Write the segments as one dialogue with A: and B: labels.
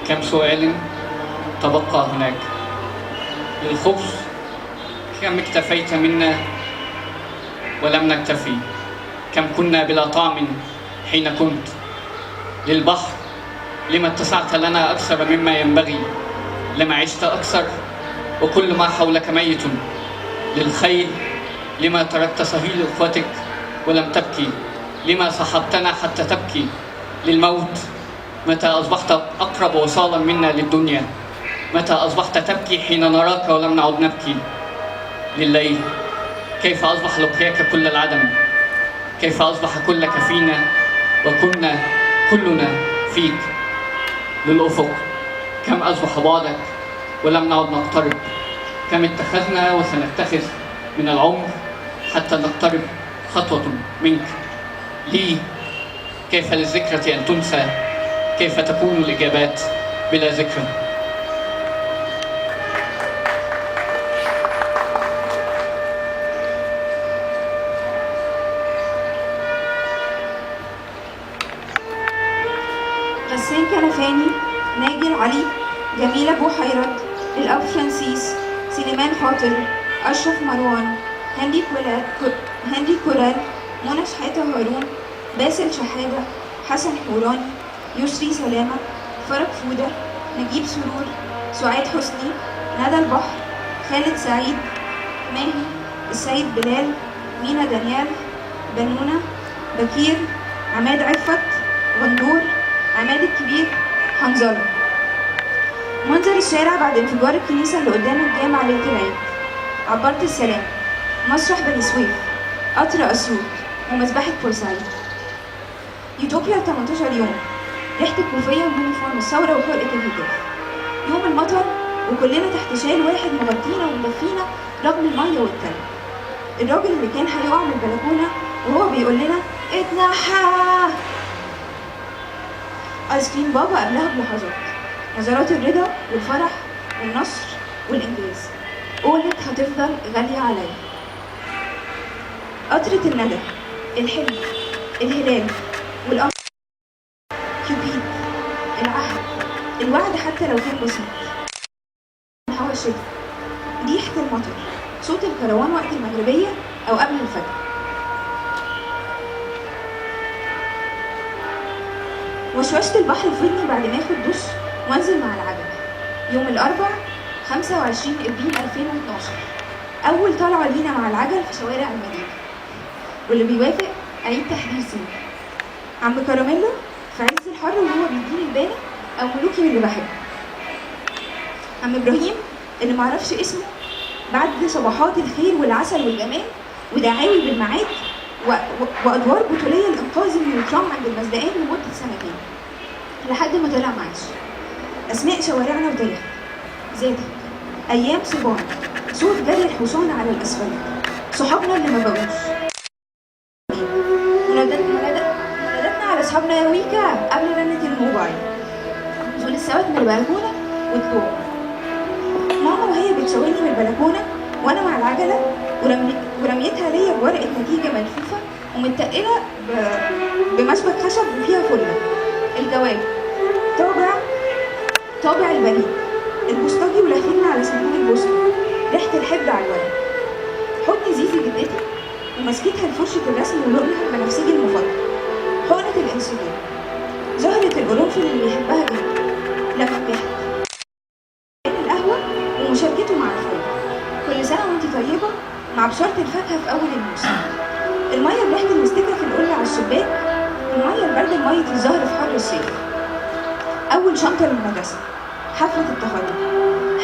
A: كم سؤال تبقى هناك؟ للخبز كم اكتفيت منا ولم نكتفي، كم كنا بلا طعم حين كنت. للبحر لما اتسعت لنا أكثر مما ينبغي، لما عشت أكثر وكل ما حولك ميت. للخيل لما تركت صهيل إخوتك ولم تبكي، لما صحبتنا حتى تبكي. للموت متى أصبحت أقرب وصالا منا للدنيا، متى أصبحت تبكي حين نراك ولم نعد نبكي. لليل كيف أصبح لقياك كل العدم، كيف أصبح كلك فينا وكنا كلنا فيك. للأفق كم أصبح بعدك ولم نعد نقترب، كم اتخذنا وسنتخذ من العمر حتى نقترب خطوة منك. لي كيف للذكرى أن تنسى، كيف تكون الإجابات بلا ذكرى.
B: غسان كنفاني، ناجي علي، جميلة بوحيرد، الأب فرانسيس، سليمان خاطر، أشرف مروان، هنري كورال، منى شحاتة هارون، باسل شحادة، حسن حوراني، يسري سلامة، فرج فودة، نجيب سرور، سعاد حسني، ندى البحر، خالد سعيد، ماهي، السيد بلال، مينا دانيال، بنونة، بكير، عماد عفت، غندور، عماد الكبير، حنظلة. منظر الشارع بعد انفجار الكنيسة اللي قدام الجامع ليلة العيد، عبارة السلام، مسرح بني سويف، قطر أسيوط، ومذبحة بورسعيد. يوتوبيا 18 يوم، ريحة الكوفية و uniform الثورة وحرقة الهتاف. يوم المطر وكلنا تحت شال واحد مغطينا ومدفينا رغم المية والتلج. الراجل اللي كان هيقع من البلكونة وهو بيقول لنا اتنحى. ايس كريم بابا قبلها بلحظات، نظرات الرضا والفرح والنصر والإنجاز. قولت هتفضل غالية عليا. قطرة الندى، الحلم، الهلال والقمر، كيوبيد، العهد، الوعد حتى لو كان بسيط، هوا الشتاء، ريحة المطر، صوت الكروان وقت المغربية أو قبل الفجر. وشوشة البحر في ودني بعد ما اخد دش وانزل مع العجلة. يوم الأربع 25 ابريل 2012، أول طلعة لينا مع العجل في شوارع المدينة، واللي بيوافق عيد تحرير سينا. عم كراميلا في عز الحر وهو بيديني البانة أو ملوكي من اللي بحبه. عم إبراهيم اللي معرفش اسمه بعد صباحات الخير والعسل والجمال ودعاوي بالميعاد وأدوار بطولية لإنقاذي من الترام عند المزدقان لمدة سنتين لحد ما طلع معاش. أسماء شوارعنا وتاريخنا، ذاتك، أيام صبانا، صوت جري الحصان على الأسفلت، صحابنا اللي ما بقوش، منادتنا على أصحابنا يا ويكا قبل رنة الموبايل، نزول السمك من البلكونة وطلوعه. ماما وهي بتشاورني من البلكونة وأنا مع العجلة ورميتها ليا بورقة نتيجة ملفوفة ومتقلة بمشبك خشب وفيها فلة. الجواب، طابع البريد، البوسطجي ولهفتنا على صندوق البوسطة، ريحة الحبر على الورق، حضن زيزي جدتي ومسكتها لفرشة الرسم ولونها البنفسجي المفضل، حقنة الأنسولين، زهرة القرنفل اللي بيحبها جدا لما نجحت، القهوة ومشاركته مع الفول. كل سنة وانت طيبة مع بشارة الفاكهة في أول الموسم. المية بريحة المستكة في القلة على الشباك، والمية الباردة بمية الزهر في حر الصيف. أول شنطة للمدرسة، حفلة التخرج،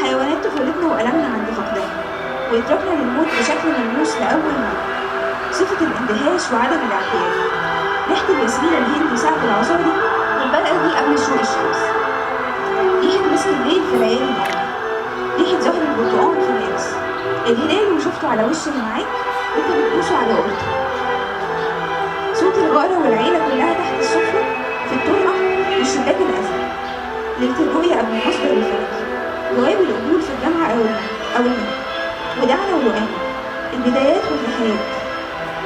B: حيوانات طفولتنا وألمنا عند فقدها، وإدراكنا للموت بشكل ملموس لأول مرة، صفة الاندهاش وعدم الاعتياد، ريحة الياسمين الهندي ساعة العصاري والبلدي قبل شروق الشمس، ريحة مسك الليل في ليالي القمر، ريحة زهر البرتقال في مارس، الهلال وشفته على وش اللي معاك وانت بتبوسه على قرطه، صوت الغارة والعيلة كلها تحت السفرة في الطرقة والشباك الأزرق، ليلة الرؤية قبل المصدر الفلكي، جواب القبول في الجامعة أو المنحة، ودعنا ولقانا، البدايات والنهايات،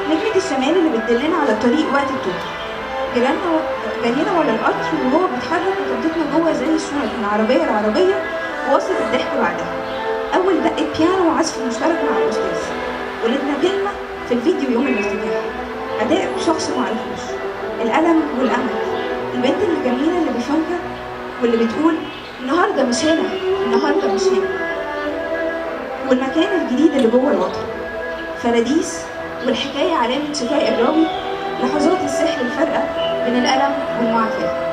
B: نجمة الشمال اللي بتدلنا على الطريق وقت التوه، جرينا ورا القطر وهو بيتحرك وطنطتنا جوه زي الشنط من عربية لعربيه، ووصلت الضحك بعدها. اول دقه بيانو وعزف مشترك مع الاستاذ. ولدنا كلمة في الفيديو يوم الافتتاح، اداء شخص معرفوش، الالم والامل، البنت الجميلة اللي بفنكه واللي بتقول النهارده مش هنا، النهارده مش هنا، والمكان الجديد اللي جوه الوطن فراديس، والحكاية علامة شفاء الراوي، لحظات السحر الفارقة بين الالم والمعافاة.